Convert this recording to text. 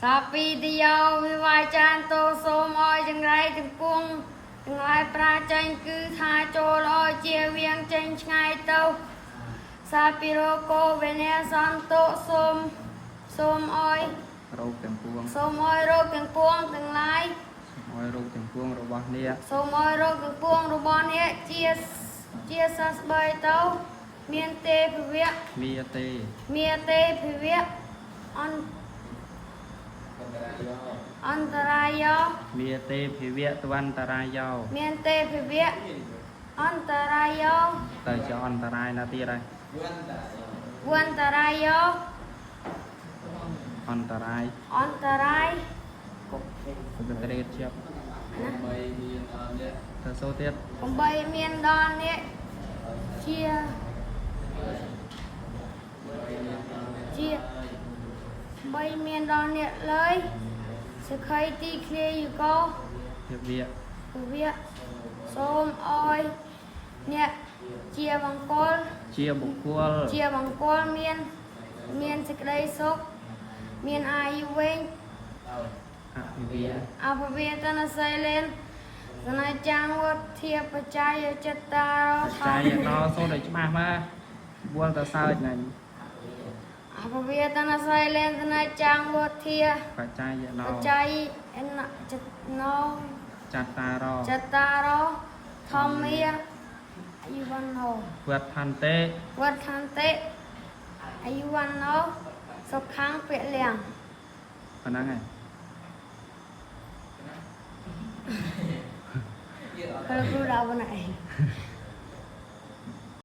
សាពីទយោវិវាចានតោសូមឲ្យចង្រៃទាំងពួងទាំងឡាយប្រាចេញគឺថាចូលឲ្យជាវៀងចេញឆ្ងាយទៅសាពីរោគោវិនាសន្តោសូមសូមឲ្យ រោគទាំងពួង សូមឲ្យរោគទាំងពួងទាំងឡាយ សូមឲ្យរោគទាំងពួងរបស់អ្នក សូមឲ្យរោគទាំងពួងរបស់អ្នកជាជាសះស្បើយទៅមានទេភវៈ មាទេ មាទេភវៈអន្តអន្តរាយោ មាទេភិវៈតវន្តរាយោ មានទេភវៈអន្តរាយោ ទៅជាអន្តរាយណាទៀតហើយ វន្តរាយោ អន្តរាយ អន្តរាយ ទៅត្រេតជាប់ ណា ទៅសូទៀត កំបីមានដល់អ្នកជាជាបីមានដល់អ្នកឡើយសក្ខីទីឃ្លាយកោ ភិវៈ ភវៈសូមអោយអ្នកជាបង្គល ជាបុគ្គល ជាបង្គោលមានមានសេចក្តីសុខមានអាយុវែង អភិវៈ អភវេទនសីលេនសនចាងវុធាបច្ច័យចិត្តតារោ បច្ច័យណោសូត្រឲ្យច្បាស់មកវល់ទៅសើចណាញ់ អភវេទនសីលេនសនចាងវុធា បច្ច័យណោ បច្ច័យអនចិត្តណោ ចត្តារោ ចតារោធម្មាអាយុវណ្ណោ វត្តន្តិ វដ្ឋន្តិអាយុវណ្ណោសុខੰពលំ ប៉ុណ្ណឹងហើយ គ្រូគ្រូដល់ប៉ុណ្ណេះ